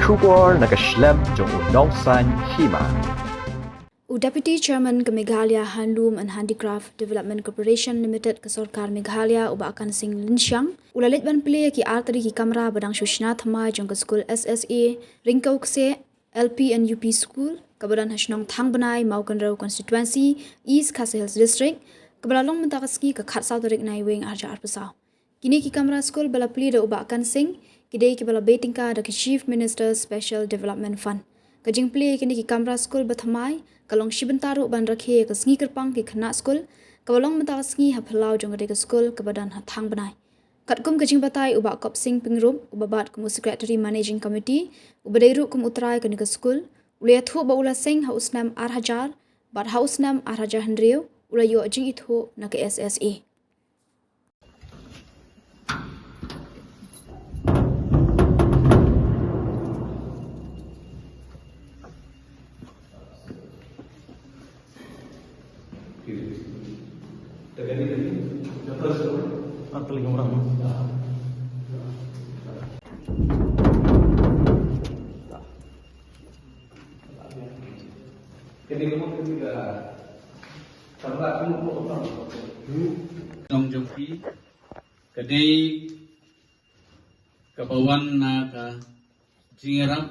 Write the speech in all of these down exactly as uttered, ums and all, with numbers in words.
Khubor na ka shlem jong u nongsaiñ hima. U Deputy Chairman ka Meghalaya Handloom and Handicraft Development Corporation Limited ka Sorkar Meghalaya, u Bah Kansing Lynshiang, u la leit ban plie ïa ki artylli ki kamra ba dang shu shna thymmai jong ka skul S S A Ryngkew Kseh L P and U P School, kaba don ha shnong Thangbnai, Mawkynrew Constituency, East Khasi Hills District, kaba la long mynta ka sngi ka khatsaw tarik Naiwieng arhajar arphew saw. Kine ki kamra skul ba la plie da u Bah Kansing, ki dei kiba la bei tyngka da ki Chief Minister's Special Development Fund. Ka jingplie ïa kine ki kamra skul ba thymmai ka long shi bynta ruh ban rakhe ïa ka sngi kyrpang ki khynnah skul, kaba long mynta ka sngi ha phyllaw jong ka dei ka skul kaba don ha Thangbnai. Katkum ka jingbatai u Bah Kopsing Pyngrope, uba bat kum u Secretary Managing Committee, uba dei ruh kum u trai kane ka skul, u la ïathuh ba u la seng ha u snem arhajar bad ha u snem arhajar hynriew u la ïoh jingithuh na ka S S A. Nong jong phi, ka dei kaba wan na ka jingïarap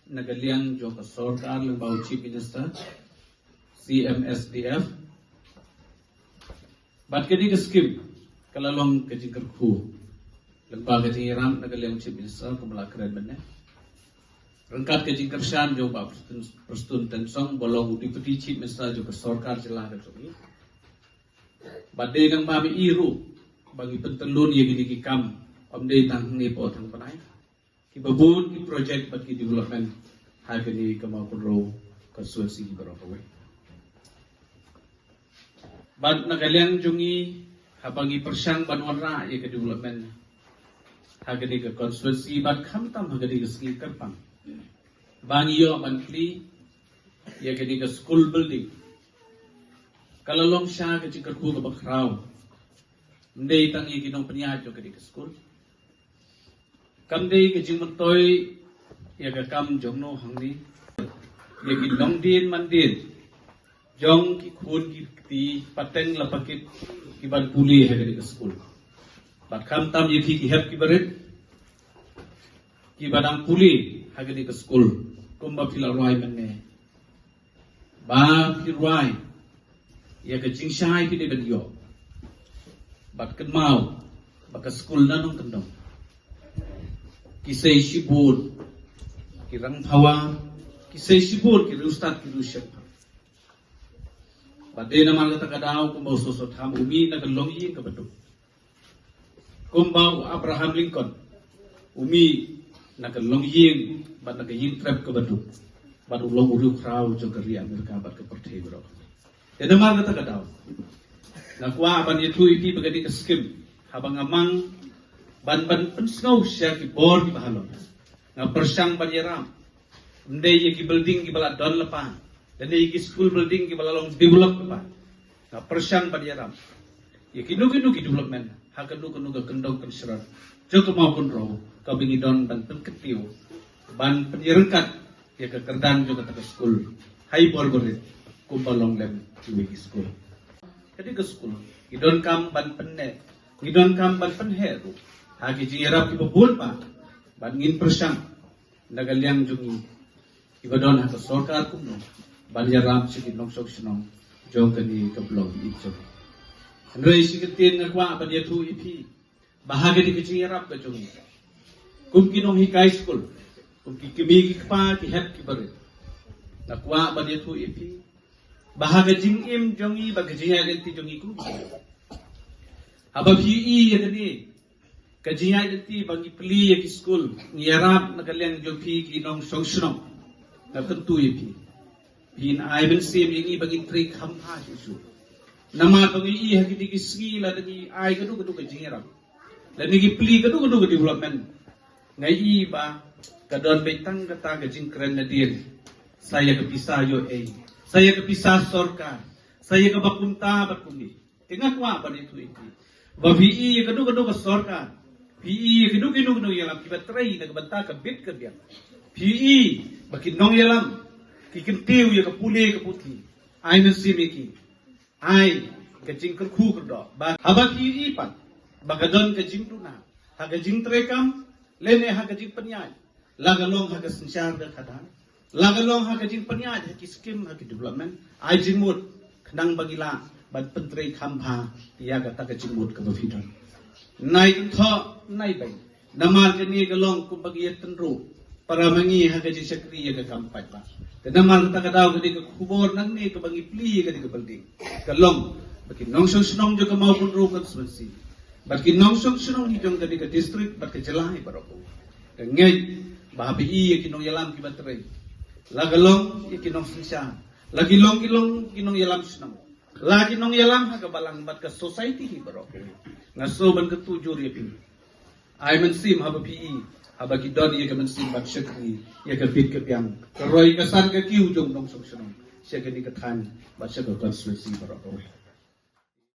na ka liang jong ka sorkar lyngba u Chief Minister, C M S D F. Bad ka dei ka skim ka la long ka jingkyrkhu lyngba ka jingïarap na ka liang u Chief Minister kumba la kren mynne. Ryngkat ka jingkyrshan jong Bah Prestone, Prestone Tynsong ba long u Deputy Chief Minister jong ka sorkar jylla ka jong ngi. Bad dei nang ba me i ruh ba ngi pyntyllun ïa kine ki kam, ym dei tang hangne hapoh Thangbnai. Kiba bun ki project bad ki development ha kane ka Mawkynrew constituency baroh kawei. Bad na ka liang jong ngi, haba ngi pyrshang ban wanrah ïa ka development ha kane ka constituency bad khamtam ha kane ka sngi kyrpang ba ngi ïoh ban plie ïa kane ka school building, ka la long sha ka jingkyrkhu kaba khraw. Ym dei tang ïa ki nongpynïaid jong kane ka school. Kam dei ka jingmyntoi ïa ka kam jong no hangne, ïa ki longdien mandien jong ki khun ki kti pateng la pakit ki ban pule ha kane ka skul. Bad khamtam ïa ki, ki hep ki barit kiba dang pule ha kane ka skul, kumba phi la rwai mynne. Ba phi rwai ïa ka jingshai phi dei ban ïoh. Bad kynmaw ba ka skul na nongkyndong ki sei shibun ki rangbah, ki sei shibun ki riewstad ki riewshemphang. Bad dei namar kata ka daw kumba u Soso Tham u mih na ka longïing kaba duk. Kumba u Abraham Lincoln u mih na ka longïing bad na ka ïing trep kaba duk, bad u long u riewkhraw jong ka ri Amerika bad ka pyrthei baroh. Te namar kata ka daw nga kwah ban ïathuh ïa phi ba kane ka skim, haba nga mang ban, ban pynsngew sha ki bor kiba halor, nga pyrshang ban ïarap. Ym dei ïa ki building kiba la don lypa, lane ïa ki school building kiba la long develop lypa. Nga pyrshang ban ïarap ïa kino kino ki development ha kano kano ka kyndong kynshrang jong ka Mawkynrew, kaba ngi don ban pynkyntiew, ban pynïaryngkat ïa ka kyrdan jong kata ka skul ha i bor barit kumba long lem kiwei ki skul. Kane ka skul ngi donkam ban pynneh, ngi donkam ban pynheh ruh ha ki jingïarap kiba bun bah, bad ngin pyrshang na ka liang jong ngi kiba don ha ka sorkar kumno ban ïarap sha ki nongshong shnong jong kane ka block ïeit jong ngi. Hynrei shi kyntien nga kwah ban ïathuh ïa phi ba ha kane ka jingïarap ka jong ngi kum ki nonghikai skul, kum ki kmie ki kpa, ki hep ki barit, nga kwah ban ïathuh ïa phi ba ha ka jingim jong ngi bad ka jingïaid lynti jong ngi kum ki, haba phi i ïa kane ka jingïaid lynti ba ngi plie ïa ki skul, ngi ïarap na ka liang jong phi ki nongshong shnong, nga kyntu ïa phi, phin ai mynsiem ïa ngi ba ngin trei kham bha shuh shuh. Namar ba ngi i ha kine ki sngi lada ngi ai kano kano ka jingïarap, lada ngi plie kano kano ka development, nga i ba ka don beit tang kata ka jingkren nadien, sa ïa ka pisa ïoh ei, sa ïa ka pisa sorkar, sa ïa kaba kumta bad kumne. Te nga kwah ban ïathuh ïa phi ba phi i ïa kano kano ka sorkar, phi i ïa kino kino kino ïalam kiba trei na ka bynta ka bit ka biang, Phi i ba ki nongïalam ki kyntiew ïa ka pule ka puthi. Ai mynsiem ïa ki. Ai ka jingkyrkhu kyrdoh ba haba phi i pat ba ka don ka jingduna ha ka jingtrei kam lane ha ka jingpynïaid, la ka long ha ka synshar ka khadar, la ka long ha ka jingpynïaid ha ki skim, ha ki development, ai jingmut khnang ba ngi lah ban pyntrei kham bha ïa kata ka jingmut kaba phi don. Nai kynthoh, nai beiñ. Namar kane ka long kumba ngi ïatynruh para ma ngi ha ka jingshakri ïa ka kam paidbah. Te namar kata ka daw kane ka khubor nangne kaba ngi plie ïa kane ka building ka long ba ki nongshong shnong jong ka Mawkynrew constituency bad ki nongshong shnong hi jong kane ka district bad ka jylla hi baroh. Ka ngeit ba haba i ïa ki nongïalam kiba trei, la ka long ïa ki nongsynshar, la ki long ki long ki nongïalam shnong, la ki nongïalam ha ka balang bad ka society hi baroh. Nga sngew ban kyntu jur ïa phi. Ai mynsiem haba phi i, haba ki don ïa ka mynsiem ban shakri ïa ka bit ka biang, ka roi ka san ka kiew jong nongshong shnong sha kane ka thaiñ bad sha ka constituency baroh kawei.